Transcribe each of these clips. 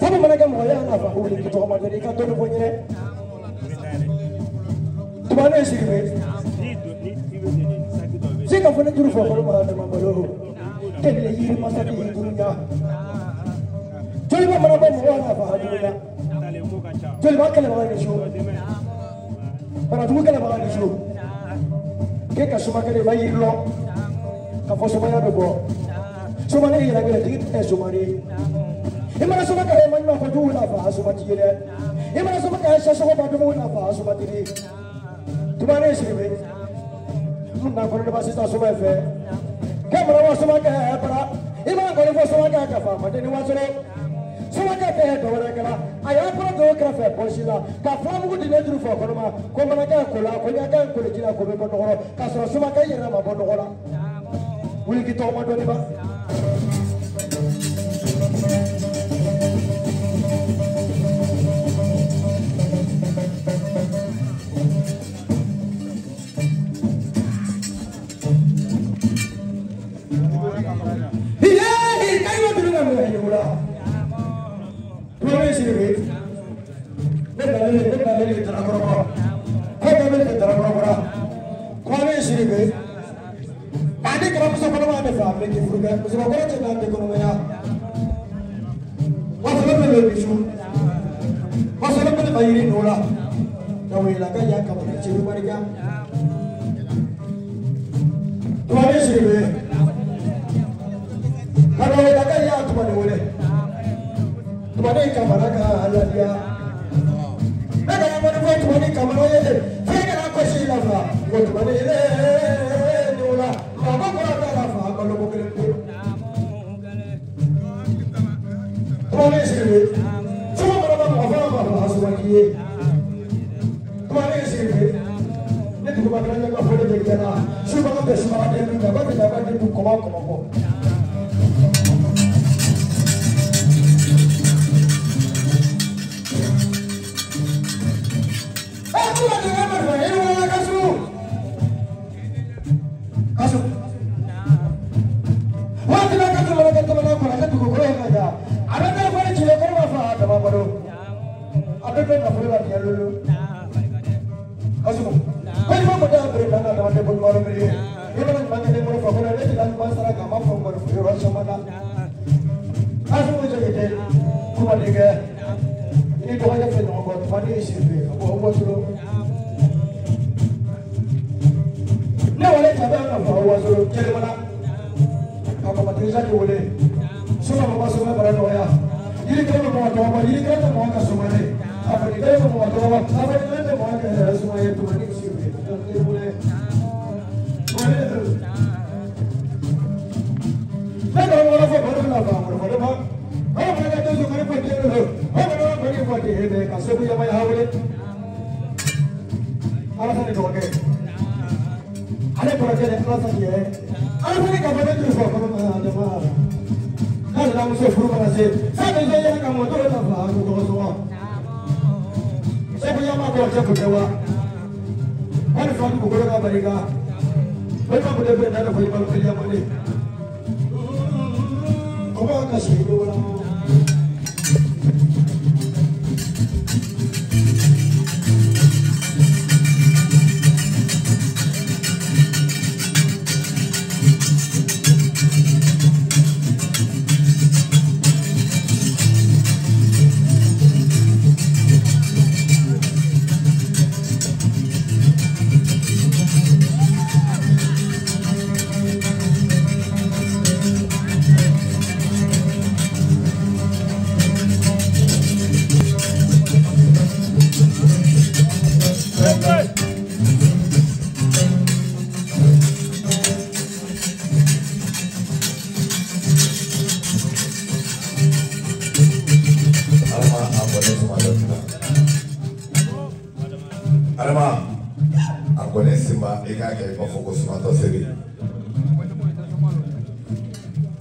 Sabu mana kɛ mɔgɔ ye a nafa wuli k'i tɔgɔ ma dɔn i ka dɔnni fɔ n ɲɛnɛ. Tumani Sidibe. Se ka fɔ ne juru fɔ kɔrɔ ma dama balo. Tɛgɛ yiri masa ni yiri ɲa. Joliba mana bɔ mɔgɔ nafa juguya. Joliba kɛlɛbaga ni su. Banajugu kɛlɛbaga ni su. K'e ka suma kelen i ma yiri lɔ. Ka fɔ sumaya bɛ bɔ. Suma ne yɛrɛ kelen tigi tɛ suma de. I mana suma kɛ ma ɲuman kojugu nafa suma t'i ye dɛ. I mana suma kɛ sɛsogo ba dugu nafa suma t'i ye. Tumani Sidibe. Mun na kɔnɔ ne ba sisan suma in fɛ. K'e mana wa suma kɛ bara. I mana kɔni fɔ suma kɛ ka fa maden ni wasolo. Suma kɛ tɛ dɔwɛrɛ kɛra. A y'a kɔrɔ dɔw kɛrɛfɛ bɔsi la. Ka furamugu di ne juru fɔ kɔnɔ ma. Ko mana kɛ ko la ko ɲa kɛ koliji la ko bɛ bɔ nɔgɔ la. K'a sɔrɔ suma kɛ yɛrɛ ma bɔ nɔgɔ la. Wuli k'i tɔgɔ ma dɔɔni ba.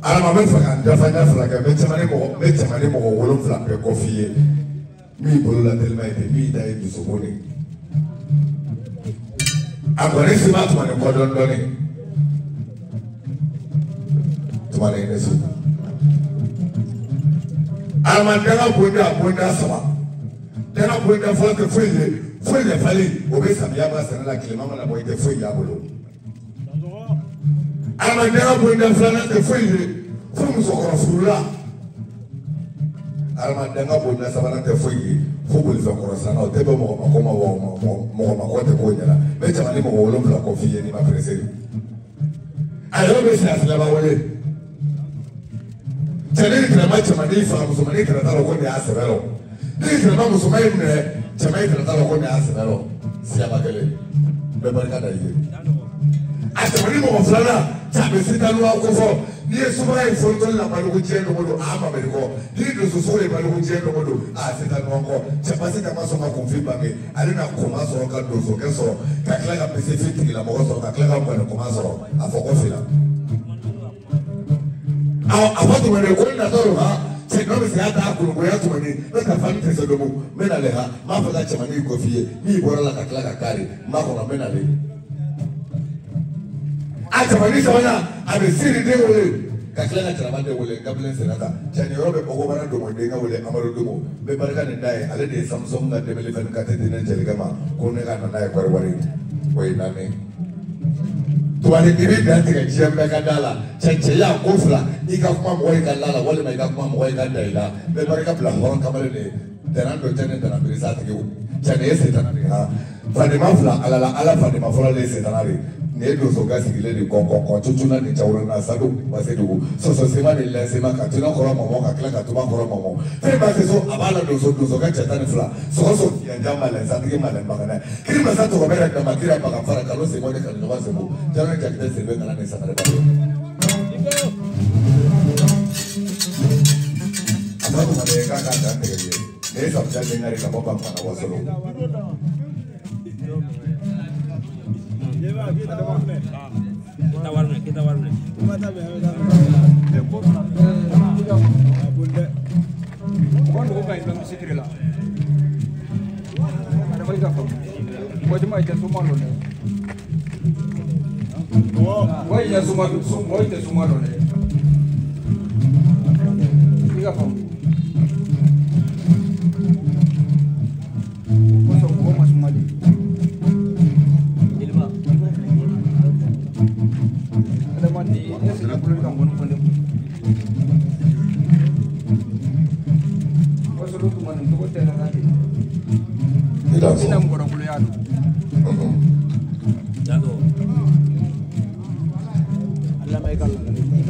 Alama bɛ fɛ ka n dafa ɲɛ fila kɛ n bɛ cɛmannin mɔgɔ 7 bɛɛ kɔ f'i ye min bolo la telima ye ten min ta ye dusukun de a kɔni si ma tumani kɔ dɔɔni dɔɔni tumani ne so Adama danga bonda saba. Danga bonda fɔlɔ tɛ foyi ye foyi de falen o bɛ samiya ma sɛnɛ la tilema mana bɔ i tɛ foyi y'a bolo. Adama danga bonda filanan tɛ foyi ye fo musokɔrɔ furula. Adama danga bonda sabanan tɛ foyi ye fo bolifɛnkɔrɔ sanna o tɛ bɛn mɔgɔ ma ko ma wa mɔgɔ ma ko tɛ ko ɲɛna n bɛ cɛmannin mɔgɔ 7 kɔ f'i ye n'i ma pressé. A yɛrɛ bɛ siɲɛ filaba wele. Cɛnin kɛlɛma cɛmannin faga musomannin kɛlɛ t'a la ko nin y'a sɛbɛ rɔ. Ni kɛlɛma musoman in minɛ cɛman in kɛlɛ t'a la ko nin y'a sɛbɛ rɔ. Siyaba kelen n bɛ barika da i ye. A cɛmannin mɔgɔ filanan cɛ a bɛ sitanuwa ko fɔ n'i ye sumaya in foronto la baloku diɲɛ don o don a mamɛri kɔ n'i ye donso sogo ye baloku diɲɛ don o don a sitanuwa kɔ cɛba sitan ma sɔn ka kunfin bange ale na koma sɔrɔ ka donsokɛ sɔrɔ ka tila ka mesefin tigilamɔgɔ sɔrɔ ka tila ka mɔnɛ koma sɔrɔ a fɔ ko fila. A fɔ tuma de ko n natɔ don ha cɛ dɔ bɛ se ka taa kolokoya tuma ni ne ka fa ni tɛ se domo n bɛ nalen ha n b'a fɛ ka cɛmannin ko f'i ye min bɔra la ka tila ka kari n b'a kɔnɔ n bɛ nalen. A cɛmannin sabanan a bɛ siri den wele ka tila ka cɛlaba den wele kabilen senna ta cɛnin yɔrɔ bɛ bɔkobara domo denkɛ wele Amadu Domo n bɛ barika nin da ye ale de ye Samsung ka 2024 di ne jelikɛ ma ko ne ka na n'a ye kɔri wari o ye 4. Tubani i bɛ dan tigɛ diɲɛ bɛɛ ka da la cɛ cɛ y'a ko fila i ka kuma mɔgɔ yi ka la la walima i ka kuma mɔgɔ yi ka da i la n bɛ barika bila hɔrɔn kamalen de ye tɛnɛn don cɛ ni tɛnɛn birisa tigiw cɛ nin ye setana de ye ha fadema fila ala la ala fadema fɔlɔ de ye setana de ye nin ye donso ka sigilen de kɔn kɔn cucuna ni cawurana sadu wasedugu sɔsɔ sema ni lɛsema ka tuna kɔrɔ mɔmɔ ka tila ka tuba kɔrɔ mɔmɔ fɛn b'a se so a b'a la donso donso ka cɛ 12 sɔgɔsɔ fiyanjan malɛn santigi malɛn baganɛ kiri masa tɔgɔ bɛ yɛrɛ dama kira bagan fara kalo senbɔ ni kalo ɲɔgɔn senbɔ jalo ni jakite sen bɛ nana ni sangare ba ye. A b'a tuma de k'a k'a dan tigɛ ye nin ye samiya denkɛ de ka bɔ Banfana Wasolo.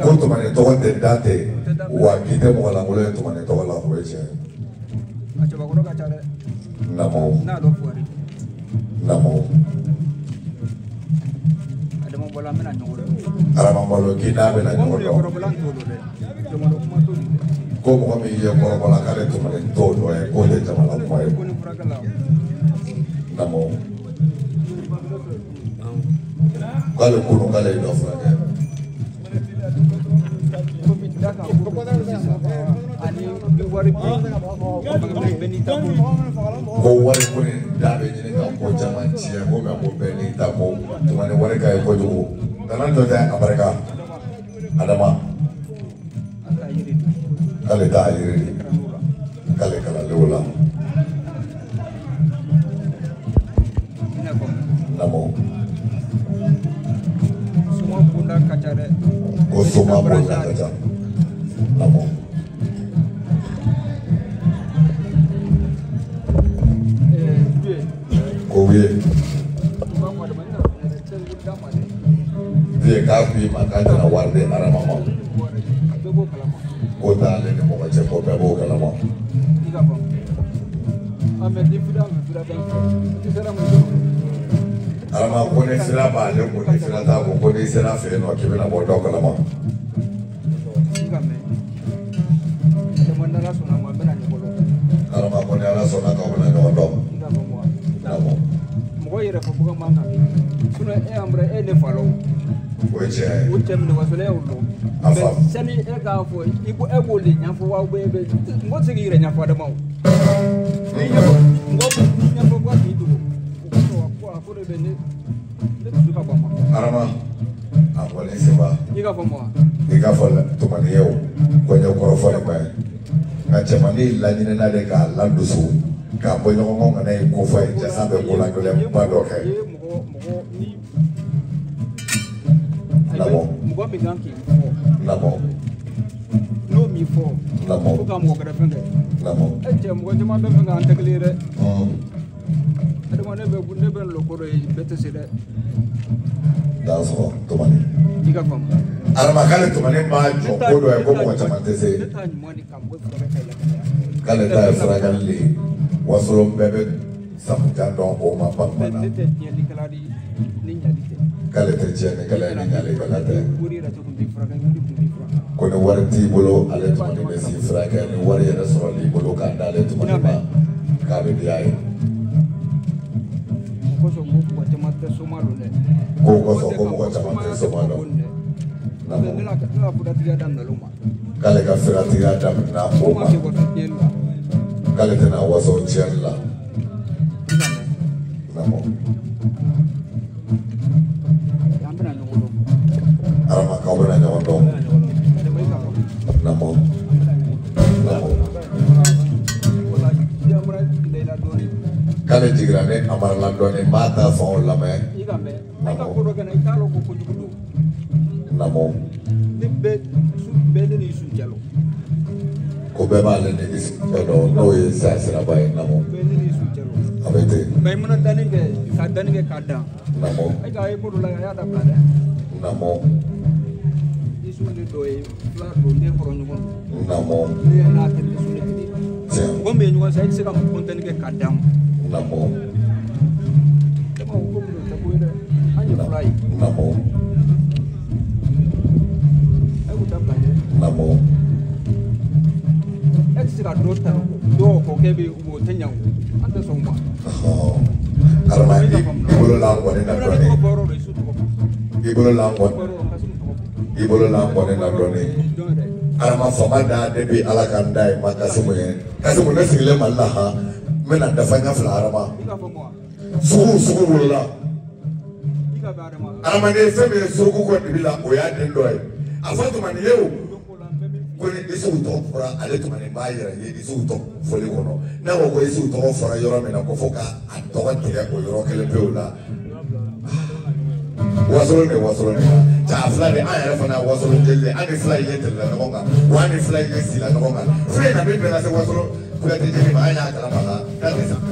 Ko tumani tɔgɔ tɛ da tɛ wa k'i tɛ mɔgɔ lankolon ye tumani tɔgɔ la o ye tiɲɛ ye. Namo namo Adama Balo k'i n'a bɛna ɲɔgɔn dɔn ko mɔgɔ min ye kɔrɔbɔla k'ale tumani t'o dɔn ye k'o tɛ jamana kuma ye. Namo k'ale kunun k'ale ye dɔ furakɛ. Ko wari ko ni da bɛ ɲini ka ko caman tiɲɛ ko mɛ ko bɛɛ n'i ta ko tumani wari ka ye kojugu nana dɔ tɛ a barika Adama k'ale t'a yiri de k'ale kalanlenw la. Namo ko soma bonda ka ca. Namo ko ye viye k'a ko i ma k'a tɛna wari di Adama ma ko t'ale ni mɔgɔ cɛ ko bɛɛ b'o kalama. Adama ko ni sira b'ale kun ni sira t'a kun ko n'i sera fɛ yen nɔ k'i bɛna bɔ dɔ kalama. Adama ko ni Ala sɔnna k'aw bɛna ɲɔgɔn dɔn. Mɔgɔ yɛrɛ fɔ bagan man kan sinon e y'an e ne fa la o. O ye tiɲɛ ye. O cɛ minɛ ka sɔrɔ e y'o dɔn. A fa. Sani e k'a fɔ i ko e b'o de ɲɛfɔ wa e bɛ mɔgɔ tɛ se k'i yɛrɛ ɲɛfɔ Adama o. N'i ɲɛfɔ mɔgɔ n'i ɲɛfɔ ko k'i dogo o ka sɔrɔ ko a ko de bɛ ne ne dusu ka ban ma. Adama a kɔni seba. I ka fɔ ma. I ka fɔ tumani ye o ko n ye kɔrɔfɔ nin ba ye. Nka cɛmannin laɲinina de k'a ladusu k'a bɔ ɲɔgɔn kɔ ka na ye ko fɔ a ye jasa bɛ ko lagɛlɛnba dɔ kɛ. Lamɔ. Mɔgɔ min kan k'i fɔ. Lamɔ. N'o m'i fɔ. Lamɔ. Fo ka mɔgɔ wɛrɛ fɛn kɛ. Lamɔ. E cɛ mɔgɔ caman bɛ fɛ k'an tɛ kelen ye dɛ. Adama ne bɛ lɔkɔ dɔ ye bɛɛ tɛ se dɛ. Dansɔgɔ Tumani. I ka faamu. Adama k'ale Tumani b'a jɔ ko dɔ ye ko mɔgɔ caman tɛ se. Ne t'a ɲuman di ka mɔgɔ furakɛ ka lakɛnɛya. K'ale ta ye furakɛli de ye. Wasolon bɛɛ bɛ samujan dɔn o ma bamanan. Ne tɛ tiɲɛlikɛla di ni ɲali tɛ. K'ale tɛ tiɲɛnikɛla ye ni ɲalikɛla tɛ. Wari yɛrɛ tɛ kun t'i furakɛ, wari kun t'i furakɛ. Ko ni wari t'i bolo ale Tumani bɛ s'i furakɛ, ni wari yɛrɛ sɔrɔl'i bolo k'a d'ale Tumani ma k'a bɛ diya ye. O kosɔn ko mɔgɔ caman tɛ soma dɔn dɛ. K'o kosɔn ko mɔgɔ caman tɛ soma dɔn. Ne ka furatigiya daminɛ o ma. K'ale ka furatigiya daminɛ o ma. K'ale tɛna waso tiɲɛni la. Naamu. An bɛna ɲɔgɔn dɔn. Adama k'aw bɛna ɲɔgɔn dɔn. Naamu. Naamu. K'ale jiginna ne Amara la dɔɔnin n b'a ta fanw lamɛn. I ka mɛn. I ka ko dɔ kɛ n na i t'a dɔn ko kojugu don. Naamu. Ne bɛɛ su bɛɛ ne ni su jalo. Ko bɛɛ b'ale ni Isu cɛ dɔn n'o ye saya siraba ye. Naamu. Bɛɛ ne ni Isu cɛ dɔn. A bɛ ten. Mɛ i mana danni kɛ ka danni kɛ k'a dan. Naamu. E ka ye ko dɔ la a y'a dabila dɛ. Naamu. Isu ne dɔ ye fila don ne kɔrɔ ɲɔgɔn don. Naamu. Ne yɛrɛ n'a tɛ Isu ne kelen. Tiɲɛ. Mɔgɔ min ye ɲɔgɔn sɔrɔ e tɛ se ka kɔntɛni kɛ k'a dan. Naamu. Ne ma ko minnu tɛ ko ye dɛ. An ye fila ye. Naamu. E k'u dabila dɛ. Naamu. E tɛ se ka dɔ ta dɔw kɔ k'e bɛ o tɛ ɲa o an tɛ sɔn o ma. Adama i bolo la nkɔni na dɔɔnin. I bolo la nkɔni. I bolo la nkɔni na dɔɔnin. Adama fama da de bi Ala ka n da ye ma Kasimu ye. Kasimu ne sigilen Mali la han n bɛna dafa ɲɛ fila Adama. Sugu wolola. Adamaden fɛn min ye suruku kɔ dibi la o y'a den dɔ ye. A fɔ Tumani ye o. Ko ni Isuw tɔgɔ fɔra ale Tumani b'a yɛrɛ ye Isuw tɔgɔ fɔli kɔnɔ. N'a ko ko Isuw tɔgɔ fɔra yɔrɔ min na ko fo ka a tɔgɔ tigɛ o yɔrɔ kelen pewu la. Wasolon de wasolon de la. Cɛ a fila de an yɛrɛ fana ye wasolon jeli de an ni fila ye tɛmɛna ɲɔgɔn kan wa an ni fila ye sila ɲɔgɔn kan. Fila in na min bɛɛ lase wasolon Kuyate jeli ma an y'a kalama la k'a tɛ san.